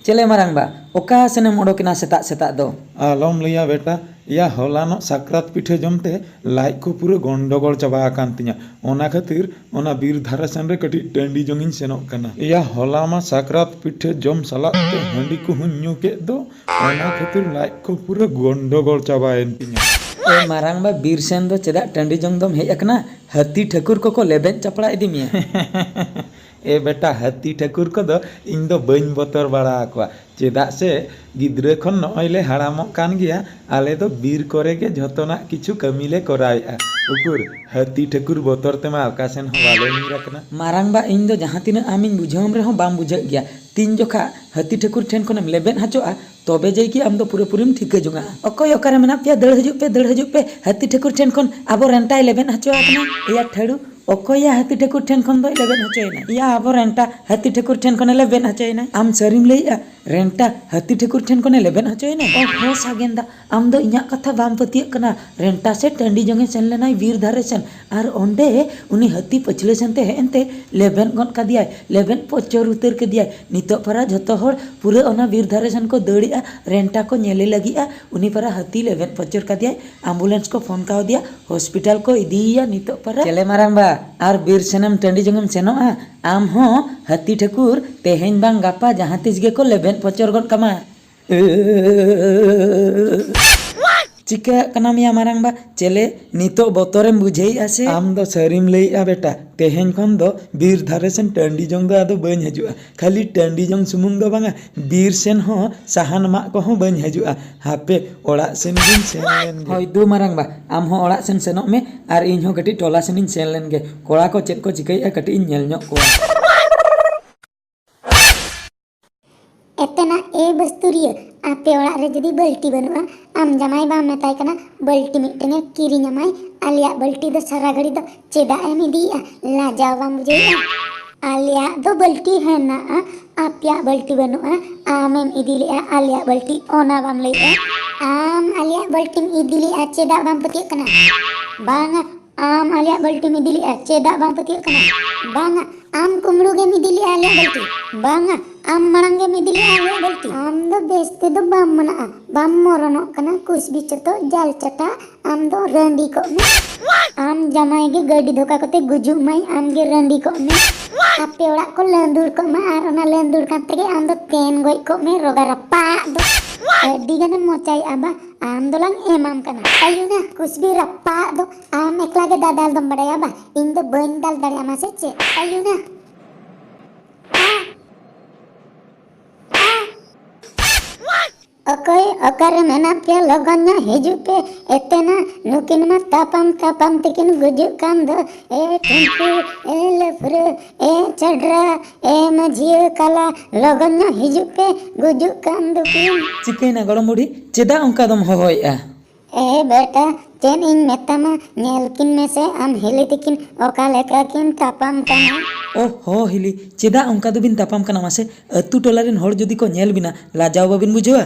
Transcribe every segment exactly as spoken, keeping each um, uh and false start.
ᱪᱮᱞᱮ ᱢᱟᱨᱟᱝᱵᱟ, ᱚᱠᱟ ᱥᱮᱱᱮᱢ ᱚᱰᱚᱠᱮᱱᱟ ᱥᱮᱛᱟᱜ ᱥᱮᱛᱟᱜ ᱫᱚ? ᱟᱞᱚᱢ ᱞᱟᱹᱭᱟ ᱵᱮᱴᱟ, ᱭᱟ ᱦᱚᱞᱟᱱᱚᱜ ᱥᱟᱠᱨᱟᱛ ᱯᱤᱴᱷᱟᱹ ᱡᱚᱢᱛᱮ ᱞᱟᱡ ᱠᱚ ᱯᱩᱨᱟᱹ ᱜᱚᱱᱰᱚᱜᱚᱞ ᱪᱟᱵᱟ ᱟᱠᱟᱱ ᱛᱤᱧᱟ᱾ ᱚᱱᱟ ᱠᱷᱟᱹᱛᱤᱨ ᱚᱱᱟ ᱵᱤᱨ ᱫᱷᱟᱨᱮ ᱥᱮᱱ ᱨᱮ ᱠᱟᱹᱴᱤᱡ ᱴᱟᱺᱰᱤ ᱡᱚᱝ ᱤᱧ ᱥᱮᱱᱚᱜ ᱠᱟᱱᱟ᱾ ᱭᱟ ᱦᱚᱞᱟ ᱢᱟ ᱥᱟᱠᱨᱟᱛ ᱯᱤᱴᱷᱟᱹ ᱡᱚᱢ ᱥᱟᱞᱟᱜ ᱛᱮ ᱦᱟᱺᱰᱤ ᱠᱚᱦᱚᱸᱧ ᱧᱩ ᱠᱮᱫ ᱫᱚ, ᱚᱱᱟ ᱠᱷᱟᱹᱛᱤᱨ ᱞᱟᱡ ᱠᱚ ᱯᱩᱨᱟᱹ ᱜᱚᱱᱰᱚᱜᱚᱞ ᱪᱟᱵᱟᱭᱮᱱ ᱛᱤᱧᱟ᱾ ᱮ ᱢᱟᱨᱟᱝᱵᱟ, ᱵᱤᱨ ᱥᱮᱱ ᱫᱚ ᱪᱮᱫᱟᱜ ᱴᱟᱺᱰᱤ ᱡᱚᱝ ᱫᱚᱢ ᱦᱮᱡ ᱟᱠᱟᱱᱟ? ᱦᱟᱹᱛᱤ ᱴᱷᱟᱹᱠᱩᱨ ᱠᱚᱠᱚ ᱞᱮᱵᱮᱫ ᱪᱟᱯᱲᱟ ᱤᱫᱤ ᱢᱮᱭᱟ᱾ ᱮ ᱵᱮᱴᱟ, ᱦᱟᱹᱛᱤ ᱴᱷᱟᱹᱠᱩᱨ ᱠᱚᱫᱚ ᱤᱧ ᱫᱚ ᱵᱟᱹᱧ ᱵᱚᱛᱚᱨ ᱵᱟᱲᱟ ᱟᱠᱚᱣᱟ, ᱪᱮᱫᱟᱜ ᱥᱮ ᱜᱤᱫᱽᱨᱟᱹ ᱠᱷᱚᱱ ᱱᱚᱜᱼᱚᱭ ᱞᱮ ᱦᱟᱲᱟᱢᱚᱜ ᱠᱟᱱ ᱜᱮᱭᱟ᱾ ᱟᱞᱮ ᱫᱚ ᱵᱤᱨ ᱠᱚᱨᱮ ᱜᱮ ᱡᱷᱚᱛᱚᱱᱟᱜ ᱠᱤᱪᱷᱩ ᱠᱟᱹᱢᱤ ᱞᱮ ᱠᱚᱨᱟᱣᱮᱫᱼᱟ᱾ ᱩᱠᱩᱨ, ᱦᱟᱹᱛᱤ ᱴᱷᱟᱹᱠᱩᱨ ᱵᱚᱛᱚᱨ ᱛᱮᱢᱟ ᱚᱠᱟ ᱥᱮᱱ ᱦᱚᱸ ᱵᱟᱞᱮ ᱧᱤᱨ ᱟᱠᱟᱱᱟ᱾ ᱢᱟᱨᱟᱝᱵᱟ, ᱤᱧ ᱫᱚ ᱡᱟᱦᱟᱸ ᱛᱤᱱᱟᱹᱜ ᱟᱢᱤᱧ ᱵᱩᱡᱷᱟᱹᱣᱟᱢ ᱨᱮᱦᱚᱸ ᱵᱟᱢ ᱵᱩᱡᱷᱟᱹᱜ ᱜᱮᱭᱟ᱾ ᱛᱤᱱ ᱡᱚᱠᱷᱟ ᱦᱟᱹᱛᱤ ᱴᱷᱟᱹᱠᱩᱨ ᱴᱷᱮᱱ ᱠᱷᱚᱱᱮᱢ ᱞᱮᱵᱮᱫ ᱦᱚᱪᱚᱜᱼᱟ, ᱛᱚᱵᱮ ᱡᱮ ᱠᱤ ᱟᱢ ᱫᱚ ᱯᱩᱨᱟᱹᱯᱩᱨᱤᱢ ᱴᱷᱤᱠᱟᱹ ᱡᱚᱝᱟ᱾ ᱚᱠᱚᱭ ᱚᱠᱟᱨᱮ ᱢᱮᱱᱟᱜ ᱯᱮᱭᱟ, ᱫᱟᱹᱲ ᱦᱤᱡᱩᱜ ᱯᱮ, ᱫᱟᱹᱲ ᱦᱤᱡᱩᱜ ᱯᱮ᱾ ᱦᱟᱹᱛᱤ ᱴᱷᱟᱹᱠᱩᱨ ᱴᱷᱮᱱ ᱠᱷᱚᱱ ᱟᱵᱚ ᱨᱮᱱᱴᱟᱭ ᱞᱮᱵᱮᱫ ᱦᱚᱪᱚ ᱟᱠᱟᱱᱟ᱾ ᱮᱭᱟ ᱴᱷᱟᱹᱲᱩ, ᱚᱠᱚᱭᱟ ᱦᱟᱹᱛᱤ ᱴᱷᱟᱹᱠᱩᱨ ᱴᱷᱮᱱ ᱠᱷᱚᱱ ᱫᱚᱭ ᱞᱮᱵᱮᱫ ᱦᱚᱪᱚᱭᱮᱱᱟ? ᱮᱭᱟ ᱟᱵᱚ ᱨᱮᱱᱴᱟ ᱦᱟᱹᱛᱤ ᱴᱷᱟᱹᱠᱩᱨ ᱴᱷᱮᱱ ᱠᱷᱚᱱᱮ ᱞᱮᱵᱮᱫ ᱦᱚᱪᱚᱭᱮᱱᱟ᱾ ᱟᱢ ᱥᱟᱹᱨᱤᱢ ᱞᱟᱹᱭᱮᱜᱼᱟ, ᱨᱮᱱᱴᱟ ᱦᱟᱹᱛᱤ ᱴᱷᱟᱹᱠᱩᱨ ᱴᱷᱮᱱ ᱠᱷᱚᱱᱮ ᱞᱮᱵᱮᱫ ᱦᱚᱪᱚᱭᱮᱱᱟ? ᱚ ᱦᱚ ᱥᱟᱜᱮᱱ ᱫᱟ, ᱟᱢ ᱫᱚ ᱤᱧᱟᱹᱜ ᱠᱟᱛᱷᱟ ᱵᱟᱢ ᱯᱟᱹᱛᱭᱟᱹᱜ ᱠᱟᱱᱟ᱾ ᱨᱮᱱᱴᱟ ᱥᱮ ᱴᱟᱺᱰᱤ ᱡᱚᱝᱮ ᱥᱮᱱ ᱞᱮᱱᱟᱭ ᱵᱤᱨ ᱫᱷᱟᱨᱮ ᱥᱮᱱ, ᱟᱨ ᱚᱸᱰᱮ ᱩᱱᱤ ᱦᱟᱹᱛᱤ ᱯᱟᱹᱪᱷᱞᱟᱹ ᱥᱮᱱᱛᱮ ᱦᱮᱡ ᱮᱱᱛᱮ ᱞᱮᱵᱮᱫ ᱜᱚᱫ ᱠᱟᱫᱮᱭᱟᱭ, ᱞᱮᱵᱮᱫ ᱯᱚᱪᱚᱨ ᱩᱛᱟᱹᱨ ᱠᱮᱫᱮᱭᱟᱭ᱾ ᱱᱤᱛᱚᱜ ᱯᱟᱨᱟ ᱡᱷᱚᱛᱚ ᱦᱚᱲ ᱯᱩᱨᱟᱹ ᱚᱱᱟ ᱵᱤᱨ ᱫᱷᱟᱨᱮ ᱥᱮᱱ ᱠᱚ ᱫᱟᱹᱲᱮᱜᱼᱟ, ᱨᱮᱱᱴᱟ ᱠᱚ ᱧᱮᱞᱮ ᱞᱟᱹᱜᱤᱫᱼᱟ᱾ ᱩᱱᱤ ᱯᱟᱨᱟ ᱦᱟᱹᱛᱤ ᱞᱮᱵᱮᱫ ᱯᱚᱪᱚᱨ ᱠᱟᱫᱮᱭᱟᱭ, ᱟᱢᱵᱩᱞᱮᱱᱥ ᱠᱚ ᱯᱷᱳᱱ ᱠᱟᱣᱫᱮᱭᱟ, ᱦᱚᱥᱯᱤᱴᱟᱞ ᱠᱚ ᱤᱫᱤᱭᱮᱭᱟ ᱱᱤᱛᱚᱜ ᱯᱟᱨᱟ᱾ ᱪᱮᱞᱮ ᱢᱟᱨᱟᱝᱵᱟ, ᱟᱨ ᱵᱤᱨ ᱥᱮᱱᱮᱢ ᱴᱟᱺᱰᱤ ᱡᱚᱝᱮᱢ ᱥᱮᱱᱚᱜᱼᱟ? ᱟᱢ ᱦᱚᱸ ᱦᱟᱹᱛᱤ ᱴᱷᱟᱹᱠᱩᱨ ᱛᱮᱦᱮᱧ ᱵᱟᱝ ᱜᱟᱯᱟ ᱡᱟᱦᱟᱸ ᱛᱤᱥ ᱜᱮᱠᱚ ᱞᱮᱵᱮᱫ ᱯᱚᱪᱚᱨ ᱜᱚᱫ ᱠᱟᱢᱟ᱾ ᱪᱤᱠᱟᱹᱜ ᱠᱟᱱᱟᱢ ᱭᱟ ᱢᱟᱨᱟᱝᱵᱟ? ᱪᱮᱞᱮ, ᱱᱤᱛᱚᱜ ᱵᱚᱛᱚᱨᱮᱢ ᱵᱩᱡᱷᱟᱹᱣᱮᱫᱼᱟ ᱥᱮ? ᱟᱢ ᱫᱚ ᱥᱟᱹᱨᱤᱢ ᱞᱟᱹᱭᱮᱫᱼᱟ ᱵᱮᱴᱟ, ᱛᱮᱦᱮᱧ ᱠᱷᱚᱱ ᱫᱚ ᱵᱤᱨ ᱫᱷᱟᱨᱮ ᱥᱮᱱ ᱴᱟᱺᱰᱤ ᱡᱚᱝ ᱫᱚ ᱟᱫᱚ ᱵᱟᱹᱧ ᱦᱤᱡᱩᱜᱼᱟ᱾ ᱠᱷᱟᱹᱞᱤ ᱴᱟᱺᱰᱤ ᱡᱚᱝ ᱥᱩᱢᱩᱝ ᱫᱚ ᱵᱟᱝᱟ, ᱵᱤᱨ ᱥᱮᱱ ᱦᱚᱸ ᱥᱟᱦᱟᱱ ᱢᱟᱜ ᱠᱚᱦᱚᱸ ᱵᱟᱹᱧ ᱦᱤᱡᱩᱜᱼᱟ᱾ ᱦᱟᱯᱮ, ᱚᱲᱟᱜ ᱥᱮᱱ ᱜᱤᱧ ᱥᱮᱱ ᱞᱮᱱ ᱜᱮ᱾ ᱦᱳᱭ ᱫᱩ ᱢᱟᱨᱟᱝᱵᱟ, ᱟᱢ ᱦᱚᱸ ᱚᱲᱟᱜ ᱥᱮᱱ ᱥᱮᱱᱚᱜ ᱢᱮ, ᱟᱨ ᱤᱧ ᱦᱚᱸ ᱠᱟᱹᱴᱤᱡ ᱴᱚᱞᱟ ᱥᱮᱱᱤᱧ ᱥᱮᱱ ᱞᱮᱱ ᱜᱮ᱾ ᱠᱚᱲᱟ ᱠᱚ ᱪᱮᱫ ᱠᱚ ᱪᱤᱠᱟᱹᱭᱮᱫᱼᱟ, ᱠᱟᱹᱴᱤᱡ ᱤᱧ ᱧᱮᱞ ᱧᱚᱜ ᱠᱚᱣᱟ᱾ ᱮᱛᱮᱱᱟ ᱮ ᱵᱟᱹᱥᱛᱩᱨᱤᱭᱟᱹ, ᱟᱯᱮ ᱚᱲᱟᱜ ᱨᱮ ᱡᱩᱫᱤ ᱵᱟᱹᱞᱴᱤ ᱵᱟᱹᱱᱩᱜᱼᱟ, ᱟᱢ ᱡᱟᱢᱟᱭ ᱵᱟᱢ ᱢᱮᱛᱟᱭ ᱠᱟᱱᱟ ᱵᱟᱹᱞᱴᱤ ᱢᱤᱫᱴᱟᱝ ᱮ ᱠᱤᱨᱤᱧ ᱟᱢᱟᱭ? ᱟᱞᱮᱭᱟᱜ ᱵᱟᱹᱞᱴᱤ ᱫᱚ ᱥᱟᱨᱟ ᱜᱷᱟᱹᱲᱤ ᱫᱚ ᱪᱮᱫᱟᱜ ᱮᱢ ᱤᱫᱤᱭᱮᱜᱼᱟ? ᱞᱟᱡᱟᱣ ᱵᱟᱢ ᱵᱩᱡᱷᱟᱹᱣᱮᱜᱼᱟ? ᱟᱞᱮᱭᱟᱜ ᱫᱚ ᱵᱟᱹᱞᱴᱤ ᱦᱮᱱᱟᱜᱼᱟ, ᱟᱯᱮᱭᱟᱜ ᱵᱟᱹᱞᱴᱤ ᱵᱟᱹᱱᱩᱜᱼᱟ᱾ ᱟᱢᱮᱢ ᱤᱫᱤ ᱞᱮᱜᱼᱟ ᱟᱞᱮᱭᱟᱜ ᱵᱟᱹᱞᱴᱤ, ᱚᱱᱟ ᱵᱟᱢ ᱞᱟᱹᱭᱮᱜᱼᱟ? ᱟᱢ ᱟᱞᱮᱭᱟᱜ ᱵᱟᱹᱞᱴᱤᱢ ᱤᱫᱤ ᱞᱮᱜᱼᱟ, ᱪᱮᱫᱟᱜ ᱵᱟᱢ ᱯᱟᱹᱛᱭᱟᱹᱜ ᱠᱟᱱᱟ? ᱵᱟᱝᱟ, ᱟᱢ ᱟᱞᱮᱭᱟᱜ ᱵᱟᱹᱞᱴᱤᱢ ᱤᱫᱤ ᱞᱮᱜᱼᱟ, ᱪᱮᱫᱟᱜ ᱵᱟᱢ ᱯᱟᱹᱛᱭᱟᱹᱜ ᱠᱟᱱᱟ? ᱵᱟᱝᱟ, ᱟᱢ ᱠᱩᱢᱵᱽᱲᱩ ᱜᱮᱢ ᱤᱫᱤ ᱞᱮᱜᱼᱟ ᱟᱞᱮᱭᱟᱜ ᱵᱟᱹᱞᱴᱤ᱾ ᱵᱟᱝᱟ, ᱟᱢ ᱢᱟᱲᱟᱝ ᱜᱮᱢ ᱤᱫᱤ ᱞᱮᱫᱼᱟ ᱟᱞᱮᱭᱟᱜ ᱵᱟᱹᱞᱛᱤ᱾ ᱟᱢ ᱫᱚ ᱵᱮᱥ ᱛᱮᱫᱚ ᱵᱟᱢ ᱢᱟᱱᱟᱜᱼᱟ, ᱵᱟᱢ ᱢᱚᱨᱚᱱᱚᱜ ᱠᱟᱱᱟ, ᱠᱩᱥᱵᱤ ᱪᱚᱛᱚ ᱡᱟᱞ ᱪᱟᱴᱟ᱾ ᱟᱢ ᱫᱚ ᱨᱟᱺᱰᱤ ᱠᱚᱜ ᱢᱮ᱾ ᱟᱢ ᱡᱟᱢᱟᱭ ᱜᱮ ᱜᱟᱹᱰᱤ ᱫᱷᱚᱠᱟ ᱠᱚᱛᱮ ᱜᱩᱡᱩᱜ ᱢᱟᱭ, ᱟᱢ ᱜᱮ ᱨᱟᱺᱰᱤ ᱠᱚᱜ ᱢᱮ᱾ ᱟᱯᱮ ᱚᱲᱟᱜ ᱠᱚ ᱞᱟᱹᱸᱫᱩᱲ ᱠᱚᱜ ᱢᱟ, ᱟᱨ ᱚᱱᱟ ᱞᱟᱹᱸᱫᱩᱲ ᱠᱟᱱ ᱛᱮᱜᱮ ᱟᱢ ᱫᱚ ᱛᱮᱱ ᱜᱚᱡ ᱠᱚᱜ ᱢᱮ, ᱨᱚᱜᱟ ᱨᱟᱯᱟᱜ ᱫᱚ᱾ ᱟᱹᱰᱤ ᱜᱟᱱᱮᱢ ᱢᱚᱪᱟᱭᱮᱫᱼᱟ ᱵᱟ, ᱟᱢ ᱫᱚᱞᱟᱝ ᱮᱢᱟᱢ ᱠᱟᱱᱟ᱾ ᱟᱭᱩ ᱱᱟ, ᱠᱩᱥᱵᱤ ᱨᱟᱯᱟᱜ ᱫᱚ ᱟᱢ ᱮᱠᱞᱟ ᱜᱮ ᱫᱟᱫᱟᱞ ᱫᱚᱢ ᱵᱟᱲᱟᱭᱟ ᱵᱟ, ᱤᱧ ᱫᱚ ᱵᱟᱹᱧ ᱫᱟᱞ ᱫᱟᱲᱮᱭᱟᱢᱟ ᱥᱮ ᱪᱮᱫ? ᱟᱭᱩ ᱱᱟ᱾ ᱚᱠᱚᱭ ᱚᱠᱟᱨᱮ ᱢᱮᱱᱟᱜ ᱯᱮᱭᱟ, ᱞᱚᱜᱚᱱ ᱧᱚᱜ ᱦᱤᱡᱩᱜ ᱯᱮ᱾ ᱮᱛᱮᱱᱟ, ᱱᱩᱠᱤᱱ ᱢᱟ ᱛᱟᱯᱟᱢ ᱛᱟᱯᱟᱢ ᱛᱮᱠᱤᱱ ᱜᱩᱡᱩᱜ ᱠᱟᱱ ᱫᱚ᱾ ᱮ ᱴᱷᱩᱢᱯᱩ, ᱮ ᱞᱟᱹᱯᱷᱨᱟᱹ, ᱮ ᱪᱟᱰᱨᱟ, ᱮ ᱢᱟᱹᱡᱷᱤᱭᱟᱹ ᱠᱟᱞᱟ, ᱞᱚᱜᱚᱱ ᱧᱚᱜ ᱦᱤᱡᱩᱜ ᱯᱮ, ᱜᱩᱡᱩᱜ ᱠᱟᱱ ᱫᱚᱠᱤᱱ᱾ ᱪᱤᱠᱟᱹᱭᱮᱱᱟ ᱜᱚᱲᱚᱢ ᱵᱩᱰᱷᱤ? ᱪᱮᱫᱟᱜ ᱚᱱᱠᱟ ᱫᱚᱢ ᱦᱚᱦᱚᱭᱮᱫᱼᱟ? ᱮ ᱵᱮᱴᱟ, ᱪᱮᱫ ᱤᱧ ᱢᱮᱛᱟᱢᱟ, ᱧᱮᱞ ᱠᱤᱱ ᱢᱮᱥᱮ ᱟᱢ ᱦᱤᱞᱤ ᱛᱤᱠᱤᱱ ᱚᱠᱟ ᱞᱮᱠᱟ ᱠᱤᱱ ᱛᱟᱯᱟᱢ ᱠᱟᱱᱟ᱾ ᱳᱦ ᱦᱚ ᱦᱤᱞᱤ, ᱪᱮᱫᱟᱜ ᱚᱱᱠᱟ ᱫᱚᱵᱤᱱ ᱛᱟᱯᱟᱢ ᱠᱟᱱᱟ ᱢᱟᱥᱮ? ᱟᱹᱛᱩ ᱴᱚᱞᱟ ᱨᱮᱱ ᱦᱚᱲ ᱡᱩᱫᱤ ᱠᱚ ᱧᱮᱞ ᱵᱤᱱᱟ, ᱞᱟᱡᱟᱣ ᱵᱟᱵᱤᱱ ᱵᱩᱡᱷᱟᱹᱣᱟ?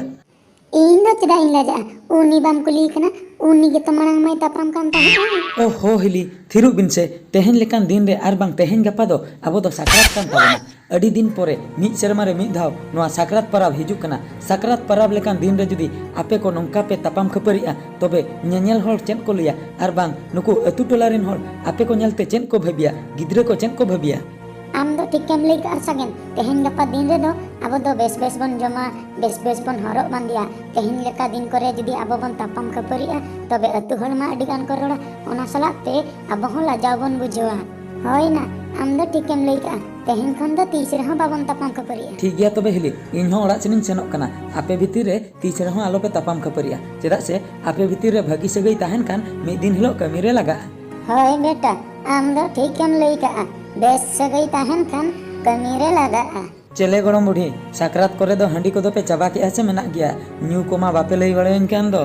ᱤᱧ ᱫᱚ ᱪᱮᱫᱟᱜ ᱤᱧ ᱞᱟᱡᱟᱜᱼᱟ? ᱩᱱᱤ ᱵᱟᱢ ᱠᱩᱞᱤᱭᱮ ᱠᱟᱱᱟ? ᱩᱱᱤ ᱜᱮᱛᱚ ᱢᱟᱲᱟᱝ ᱢᱟᱭ ᱛᱟᱯᱟᱢ ᱠᱟᱱ ᱛᱟᱦᱮᱸᱫ᱾ ᱳᱦ ᱦᱚ ᱦᱤᱞᱤ, ᱛᱷᱤᱨᱚᱜ ᱵᱤᱱ ᱥᱮ᱾ ᱛᱮᱦᱮᱧ ᱞᱮᱠᱟᱱ ᱫᱤᱱ ᱨᱮ ᱟᱨ ᱵᱟᱝ ᱛᱮᱦᱮᱧ ᱜᱟᱯᱟ ᱫᱚ ᱟᱵᱚ ᱫᱚ ᱥᱟᱠᱨᱟᱛ ᱠᱟᱱ ᱛᱟᱵᱚᱱᱟ᱾ ᱟᱹᱰᱤ ᱫᱤᱱ ᱯᱚᱨᱮ, ᱢᱤᱫ ᱥᱮᱨᱢᱟ ᱨᱮ ᱢᱤᱫ ᱫᱷᱟᱣ ᱱᱚᱣᱟ ᱥᱟᱠᱨᱟᱛ ᱯᱟᱨᱟᱵᱽ ᱦᱤᱡᱩᱜ ᱠᱟᱱᱟ᱾ ᱥᱟᱠᱨᱟᱛ ᱯᱟᱨᱟᱵᱽ ᱞᱮᱠᱟᱱ ᱫᱤᱱ ᱨᱮ ᱡᱩᱫᱤ ᱟᱯᱮ ᱠᱚ ᱱᱚᱝᱠᱟ ᱯᱮ ᱛᱟᱯᱟᱢ ᱠᱷᱟᱹᱯᱟᱹᱨᱤᱜᱼᱟ, ᱛᱚᱵᱮ ᱧᱮᱧᱮᱞ ᱦᱚᱲ ᱪᱮᱫ ᱠᱚ ᱞᱟᱹᱭᱟ? ᱟᱨ ᱵᱟᱝ ᱱᱩᱠᱩ ᱟᱹᱛᱩ ᱴᱚᱞᱟ ᱨᱮᱱ ᱦᱚᱲ ᱟᱯᱮ ᱠᱚ ᱧᱮᱞᱛᱮ ᱪᱮᱫ ᱠᱚ ᱵᱷᱟᱹᱵᱤᱭᱟ? ᱜᱤᱫᱽᱨᱟᱹ ᱠᱚ ᱪᱮᱫ ᱠᱚ ᱵᱷᱟᱹᱵᱤᱭᱟ? ᱟᱢ ᱫᱚ ᱴᱷᱤᱠᱮᱢ ᱞᱟᱹᱭ ᱠᱟᱜᱼᱟ ᱥᱟᱜᱮᱱ, ᱛᱮᱦᱮᱧ ᱜᱟᱯᱟ ᱫᱤᱱ ᱨᱮᱫᱚ ᱟᱵᱚ ᱫᱚ ᱵᱮᱥ ᱵᱮᱥ ᱵᱚᱱ ᱡᱚᱢᱟ, ᱵᱮᱥ ᱵᱮᱥ ᱵᱚᱱ ᱦᱚᱨᱚᱜ ᱵᱟᱸᱫᱮᱭᱟ᱾ ᱛᱮᱦᱮᱧ ᱞᱮᱠᱟ ᱫᱤᱱ ᱠᱚᱨᱮ ᱡᱩᱫᱤ ᱟᱵᱚ ᱵᱚᱱ ᱛᱟᱯᱟᱢ ᱠᱷᱟᱹᱯᱟᱹᱨᱤᱜᱼᱟ, ᱛᱚᱵᱮ ᱟᱹᱛᱩ ᱦᱚᱲ ᱢᱟ ᱟᱹᱰᱤ ᱜᱟᱱ ᱠᱚ ᱨᱚᱲᱟ, ᱚᱱᱟ ᱥᱟᱞᱟᱜ ᱛᱮ ᱟᱵᱚ ᱦᱚᱸ ᱞᱟᱡᱟᱣ ᱵᱚᱱ ᱵᱩᱡᱷᱟᱹᱣᱟ᱾ ᱦᱳᱭ ᱱᱟ, ᱟᱢ ᱫᱚ ᱴᱷᱤᱠᱮᱢ ᱞᱟᱹᱭ ᱠᱟᱜᱼᱟ, ᱛᱮᱦᱮᱧ ᱠᱷᱚᱱ ᱫᱚ ᱛᱤᱥ ᱨᱮᱦᱚᱸ ᱵᱟᱵᱚᱱ ᱛᱟᱯᱟᱢ ᱠᱷᱟᱹᱯᱟᱹᱨᱤᱜᱼᱟ᱾ ᱴᱷᱤᱠ ᱜᱮᱭᱟ ᱛᱚᱵᱮ ᱦᱤᱞᱤ, ᱤᱧ ᱦᱚᱸ ᱚᱲᱟᱜ ᱥᱮᱱᱤᱧ ᱥᱮᱱᱚᱜ ᱠᱟᱱᱟ᱾ ᱟᱯᱮ ᱵᱷᱤᱛᱤᱨ ᱨᱮ ᱛᱤᱥ ᱨᱮᱦᱚᱸ ᱟᱞᱚᱯᱮ ᱛᱟᱯᱟᱢ ᱠᱷᱟᱹᱯᱟᱹᱨᱤᱜᱼᱟ, ᱪᱮᱫᱟᱜ ᱥᱮ ᱟᱯᱮ ᱵᱷᱤᱛᱤᱨ ᱨᱮ ᱵᱷᱟᱹᱜᱤ ᱥᱟᱹᱜᱟᱹᱭ ᱛᱟᱦᱮᱱ ᱠᱷᱟᱱ ᱢᱤᱫ ᱫᱤᱱ ᱦᱤᱞᱳᱜ ᱠᱟᱹᱢᱤ ᱨᱮ ᱞᱟᱜᱟᱜᱼᱟ᱾ ᱦᱳᱭ ᱵᱮᱴᱟ, ᱟᱢ ᱫᱚ ᱴᱷᱤᱠᱮᱢ ᱞᱟᱹᱭ ᱠᱟᱜᱼᱟ, ᱵᱮᱥ ᱥᱟᱹᱜᱟᱹᱭ ᱛᱟᱦᱮᱱ ᱠᱷᱟᱱ ᱠᱟᱹᱢᱤ ᱨᱮ ᱞᱟᱜᱟᱜᱼᱟ᱾ ᱪᱮᱞᱮ ᱜᱚᱲᱚᱢ ᱵᱩᱰᱷᱤ, ᱥᱟᱠᱨᱟᱛ ᱠᱚᱨᱮ ᱫᱚ ᱦᱟᱺᱰᱤ ᱠᱚᱫᱚ ᱯᱮ ᱪᱟᱵᱟ ᱠᱮᱜᱼᱟ ᱥᱮ ᱢᱮᱱᱟᱜ ᱜᱮᱭᱟ? ᱧᱩ ᱠᱚᱢᱟ ᱵᱟᱯᱮ ᱞᱟᱹᱭ ᱵᱟᱲᱟᱭᱟᱹᱧ ᱠᱟᱱ ᱫᱚ᱾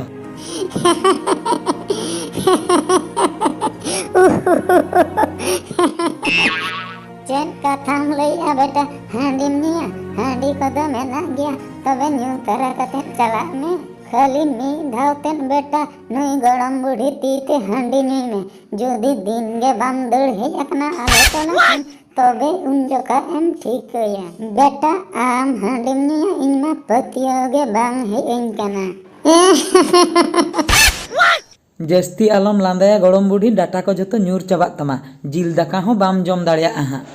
ᱪᱮᱫ ᱠᱟᱛᱷᱟᱢ ᱞᱟᱹᱭᱮᱜᱼᱟ ᱵᱮᱴᱟ? ᱦᱟᱺᱰᱤᱢ ᱧᱩᱭᱟ? ᱦᱟᱺᱰᱤ ᱠᱚᱫᱚ ᱢᱮᱱᱟᱜ ᱜᱮᱭᱟ, ᱛᱚᱵᱮ ᱧᱩ ᱛᱟᱨᱟ ᱠᱟᱛᱮ ᱪᱟᱞᱟᱜ ᱢᱮ᱾ ᱠᱷᱟᱹᱞᱤ ᱢᱤᱫ ᱫᱷᱟᱣ ᱛᱮᱫ ᱵᱮᱴᱟ, ᱱᱩᱭ ᱜᱚᱲᱚᱢ ᱵᱩᱰᱷᱤ ᱛᱤ ᱛᱮ ᱦᱟᱺᱰᱤ ᱧᱩᱭ ᱢᱮ᱾ ᱡᱩᱫᱤ ᱫᱤᱱ ᱜᱮ ᱵᱟᱢ ᱫᱟᱹᱲ ᱦᱮᱡ ᱟᱠᱟᱱᱟ ᱟᱞᱮ ᱴᱚᱞᱟ ᱠᱷᱚᱱ, ᱛᱚᱵᱮ ᱩᱱ ᱡᱚᱠᱷᱟ ᱮᱢ ᱴᱷᱤᱠᱟᱹᱭᱟ᱾ ᱵᱮᱴᱟ, ᱟᱢ ᱦᱟᱺᱰᱤᱢ ᱧᱩᱭᱟ, ᱤᱧ ᱢᱟ ᱯᱟᱹᱛᱭᱟᱹᱣ ᱜᱮ ᱵᱟᱝ ᱦᱮᱡ ᱟᱹᱧ ᱠᱟᱱᱟ᱾ ᱡᱟᱹᱥᱛᱤ ᱟᱞᱚᱢ ᱞᱟᱸᱫᱟᱭᱟ ᱜᱚᱲᱚᱢ ᱵᱩᱰᱷᱤ, ᱰᱟᱴᱟ ᱠᱚ ᱡᱷᱚᱛᱚ ᱧᱩᱨ ᱪᱟᱵᱟᱜ ᱛᱟᱢᱟ, ᱡᱤᱞ ᱫᱟᱠᱟ ᱦᱚᱸ ᱵᱟᱢ ᱡᱚᱢ ᱫᱟᱲᱮᱭᱟᱜᱼᱟ ᱦᱟᱸᱜ᱾